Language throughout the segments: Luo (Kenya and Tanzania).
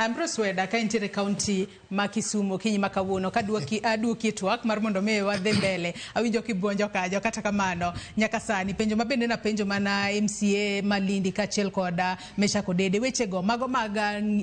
Ambrose Weda ka intiere e kaunti ma Kisumu okinyi ma kawuono ka duoki aduoki e twak mar mondo mi wadhi mbele. Awinjo kibuonjo kanyo kata kamano nyaka sani penjo ma bende napenjo mana MCA ma Lindi kaachiel kod Meshack Odede wechego mago mag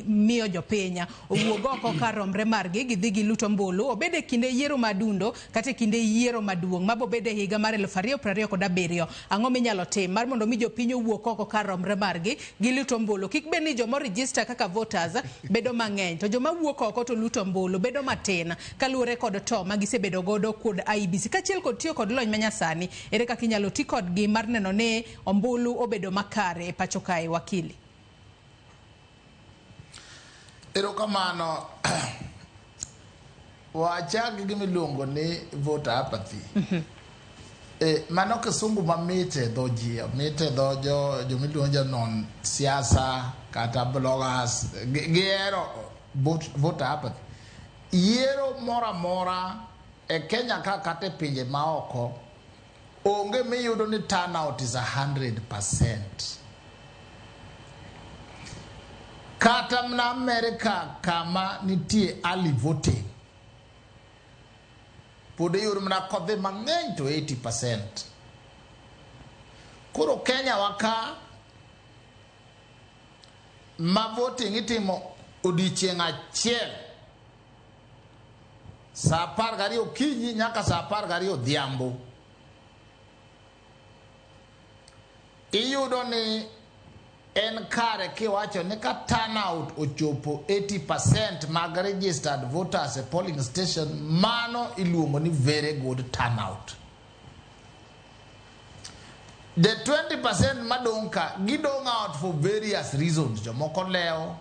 miyo jopiny owuog oko kar romre margi gidhi gilut ombulu obed e kinde yiero ma adundo kata e kinde yiero maduong' mabo bedo e higa mar 2027. Ang'o minyalo tim mar mondo mi jopiny owuok oko kar romre margi gilut ombulu? Kik bed ni joma register kaka voters bedo mang'eny to joma wuok oko to luto ombulu bedo matin kaluwore kod to ma gisebedo godo kod IEBC kaachiel kod tiyo kod lony manyasani. Ere kaka inyalo ti kodgi mar neno ni ombulu obedo makare e pacho kae wakili? Erokamano. Wachak gi gima iluongo ni voter apathy. E, mano kisungu mamit e dho ji, mit e dho jo joma iluongo jonon siasa kata bloggers, gihero voter apathy. Yiero moro amora e Kenya ka kata e pinje maoko, onge miyudo ni turnout is 100%. Kata mana Amerika kama nitie early voting, pod iyudo mana kodhi mang'eny to 80%. Koro Kenya wa ka ma voting itimo odiechieng' achiel saa 12 okinyi nyaka saa 12 odhiambo. Iyudo ni en kare kiwacho ni ka turnout ochopo 80% mag registered voters e polling station, mano iluongo ni very good turnout. The 20% madong' ka gidong' out for various reasons. Jomoko lewo,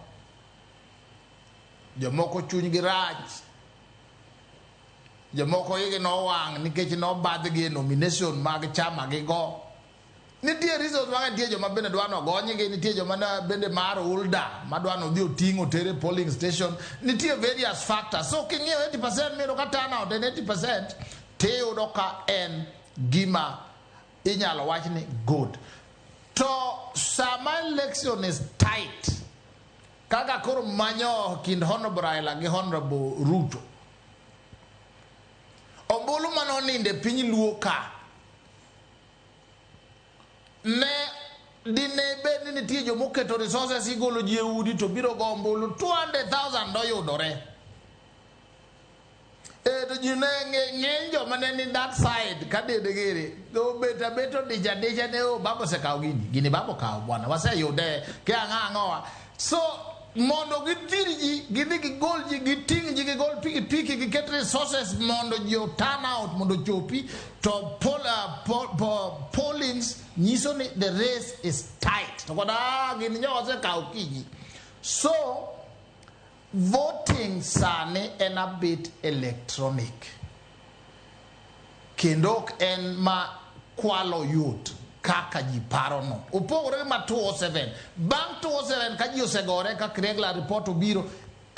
jomoko chunygi rach, jomoko igi nowang' nikech nobadhgi e nomination mag chama gigo. Nitie reasons mang'eny, nitie joma bende dwa nogonygi, nitie joma bende mar ulda madwa nodhi oting' oter e polling station. Nitie various factors. So king'iyo 80% miyudo ka turnout en 80% tiyudo ka en gima inyalo wach ni good. To sama election is tight, kaka koro manyo kind Honorable Raila gi Honorable Ruto, ombulu manonindo e piny Luo ka, ne dine bed ni nitie jomoketo resources igolo ji e udi to biro go ombulu 200,000 doyudore. E, to ji ne ng'eny joma ne ni that side ka dede giri obet abet odich adicha ne o baba osekawo gini gini baba okawo bwana waseyude ke ang'o ang'owa so mondo githir ji gidhi gigol ji giting' ji gigol pikipiki giket resources mondo ji o turn out mondo ochopi to pollings nyiso ni the race is tight to koda gini nyo osekawo kinyi so voting sani en a bit electronic kendo ok en ma kwalo yot kaka ji paro no. Opogore gi ma 207. Bang' 207 ka ji osegore ka Kriegler report obiro,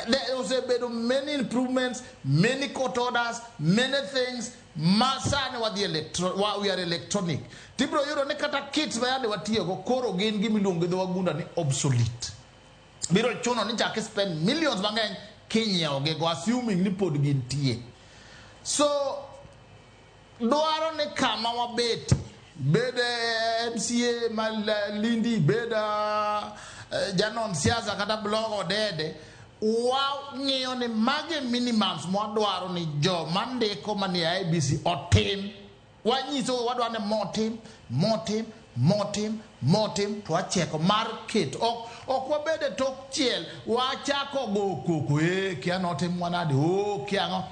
there osebedo many improvements, many court orders, many things ma sani wadhi we are electronic. Tibiro yudo ni kata kits ma yande watiyogo koro gin gimiluongo gi dho wagunda ni obsolete. Biro chuno ni chak spend millions mang'eny kinyiewo gigo assuming ni pod gintie. So dwaro ni kama wabet bed MCA ma Lindi bed janon siasa kata blog odede wang'iyo ni magi minimums mwadwaro ni joma ndiko manie IEBC otim wanyiso wadwaro ni motim motim motim motim to wacheko mar keto ok wabed e tok chiel wachako go koko e kia notim wanade o kia ang'o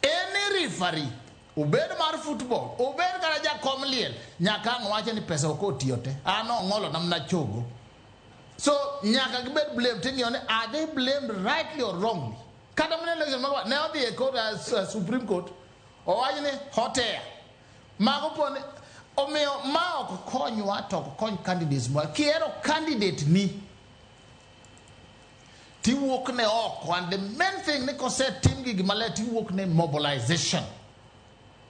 any referee obed mar football obed kata jakom liel nyaka ang' wache ni pesa ok otiyo te an ong'olo na mana chogo so nyaka gibed blamed ting'iyo ni are they blamed rightly or wrongly kata mana election mag ne odhi e court, Supreme Court owach ni hot air mago poni omiyo ma ok konywa to ok kony candidates mwa kihero candidate ni tiwuok ne oko and the main thing ni kosetim gigi maler tiwuok ne mobilization.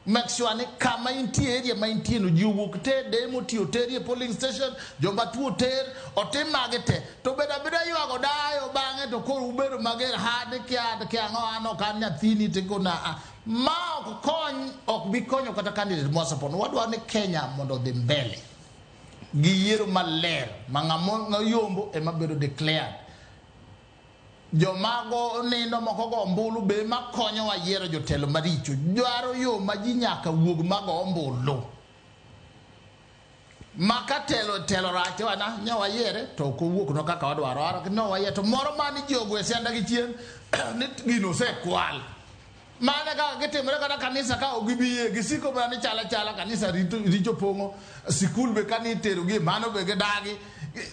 Make sure ni kama intie, area ma intie no, ji owuok te, demo tiyo teri e polling station, joma tuo ter, otim magi te. To bedo abeda ywago dayo bang'e to koro ubedo mager, ha ni kia kia ang'o, an ok an nyathini tikona a ma ok kony, ok bi konyo kata candidate mwa support. Wadwaro ni Kenya mondo odhi mbele gi yiero maler ma ng'ama yombo ema bedo declared. Jomago nindo moko go ombulu be makonyowa yiero jotelo maricho dwaro yo ma ji nyaka wuog mago ombulu. Ma ka telo telo rach wana ne wayiere to ok owuoknwa kaka wadwaro. Ara ne wayiere to moro mane ji ogo sianda gi chien ni gino osekwal. Mane kaka gitimore kata kanisa ka ok gibi yie, gisiko mana ni chala chala kanisa rito, richo pong'o sikul be kane iterogi mano be gidagi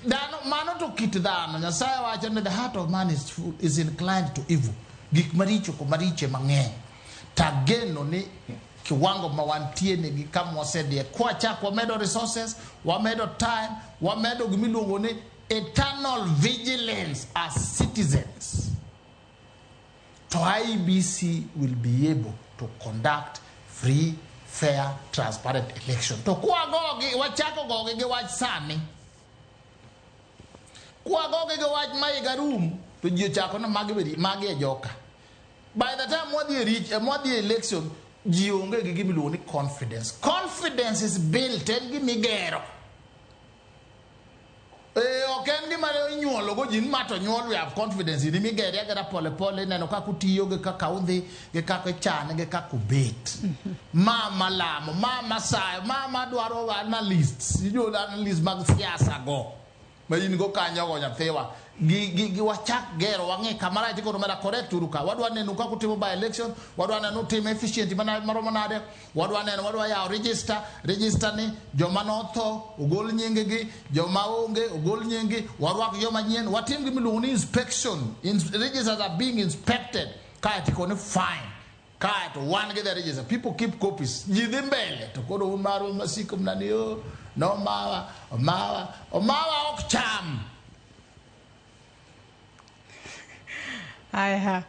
dhano. Mano to kit dhano. Nyasaye wacho ni the heart of man is inclined to evil. Gik maricho ko maricho mang'eny tageno ni kiwango ma wantie ni gi kama wasedhiye, kwachak wamedo resources, wamedo time, wamedo gimiluongo ni eternal vigilance as citizens, to IEBC will be able to conduct free, fair, transparent election. To kwagogi, wachako gogi gi wach sani. Kwagogi gi wach ma higa rum, to ji ochako ni magi bedi, magi e joka. By the time mwadhi e reach, mwadhi e election, ji onge gi gimiluongo ni confidence. Confidence is built, en gimigero. Ok en gima inyuolo go ji ni ma to nyuol we have confidence in migere agera pole pole, ineno kaka utiyo gi kaka udhi gi kaka ichane gi kaka ubet. Ma malamo, ma masayo, ma madwaro analysts, inyuolo analysts mag siasa go ma in go kanyo go nyathiwa gi wachak gero wang'e kamarach koro mera correct uru ka wadwa neno kaka utimo by election, wadwa neno utimo efficient mana maromo nade, wadwa neno, wadwa yawo register ni joma notho ogol nying gi, joma onge ogol nying gi, warwak joma nyien, watim gimiluongo ni inspection. Registers are being inspected kaeto ikone fine, kaeto wan gi the register, people keep copies, ji dhi mbele to koro un maru masiko mna ni o nomawa omawa omawa ok cham. Aya.